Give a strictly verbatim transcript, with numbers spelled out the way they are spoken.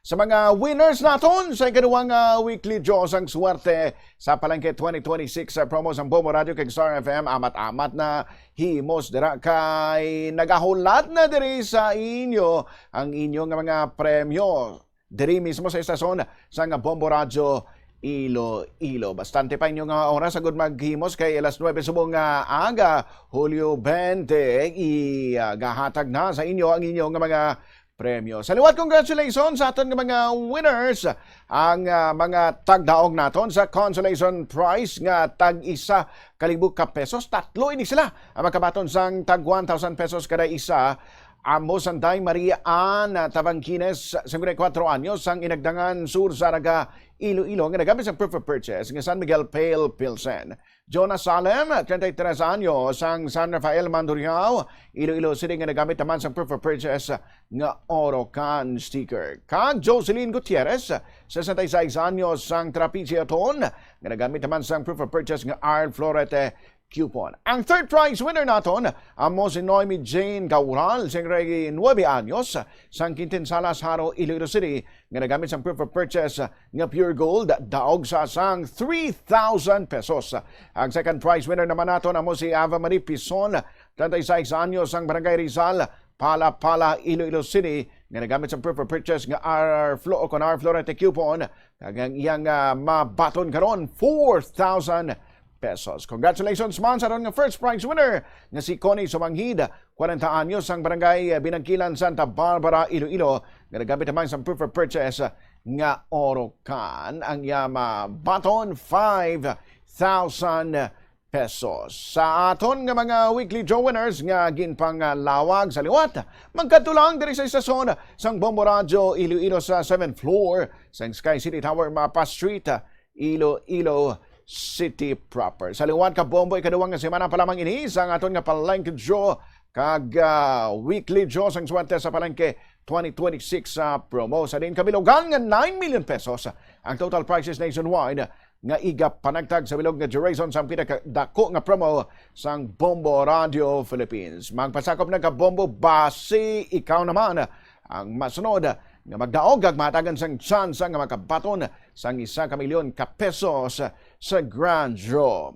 Sa mga winners naton sa ikaduhang, ah, weekly draw sang swerte sa Palengke twenty twenty-six, ah, promo sang Bombo Radio kag Star F M, amat-amat na himos dira kay nagahulat na diri sa inyo ang inyo nga mga premyo diri mismo sa estasyon sang Bombo Radio Iloilo. Bastante pa inyo nga oras agud maghimos kay alas nuebe subong nga aga, Hulyo twenty, i, ah, gahatag na sa inyo ang inyo nga mga premyo. Sa liwat, congratulations sa aton nga mga winners, ang, ah, mga tagdaog naton sa consolation prize nga tag isa ka libo ka pesos. Tatlo ini sila ang makabaton sang tag one thousand pesos kada isa. Amo sang Day Maria Ann Tabangquines, singkwenta y kuwatro anyos, sang Inagdangan, Sur Zarraga, Iloilo, nga nagamit sang proof of purchase nga San Miguel Pale Pilsen. Jonah Salem, treinta y tres anyos, sang San Rafael, Mandurriao, Iloilo City, nga nagamit naman sang proof of purchase nga Orocan sticker. Kag Jocelyn Gutierrez, sesenta y seis anyos, sang Trapecio Ton, nga nagamit naman sang proof of purchase nga Arflorete coupon. Ang third prize winner naton amo si Noemi Jane Gaural, singkwenta y nuebe anyos, sang Quintin Salas, Jaro, Iloilo City, nga nagamit sang proof of purchase nga Pure Gold, daog sa sang three thousand pesos. Ang second prize winner naman naton amo si Ava Marie Pison, treinta y seis anyos, sang Barangay Rizal, Palapala, Iloilo City, nga nagamit sang proof of purchase nga R R Flo-, o kon Arflorete coupon, kag ang iyang, ah, mabaton karon, four thousand pesos. Congratulations man sa aton nga first prize winner nga si Connie Sumanghid, kwarenta anyos, sang Barangay Binangkilan, Santa Barbara, Iloilo, nga nagamit naman sang proof of purchase nga Orocan. Ang iya mabaton, five thousand pesos. Sa aton nga mga weekly draw winners nga ginpangalawag sa liwat, magkadto lang diri sa estasyon sang Bombo Radyo Iloilo sa seventh floor sang Sky City Tower, Mapa Street, Iloilo City proper. Sa liwat ka Bombo, ikaduwa nga semana pa lamang ini sa aton nga Palengke Draw kag, ah, weekly draw sang swerte sa Palengke twenty twenty-six, ah, promo. Sa diin kabilugan nga nine million pesos ang total prizes nationwide nga igapanagtag sa bilog nga duration sang pinakadako nga promo sang Bombo Radio Philippines. Magpasakop na ka Bombo, basi ikaw naman ang masunod nga magdaog kag mahatagan sang tsansa nga makabaton sang isa ka milyon ka pesos sa Grand Draw.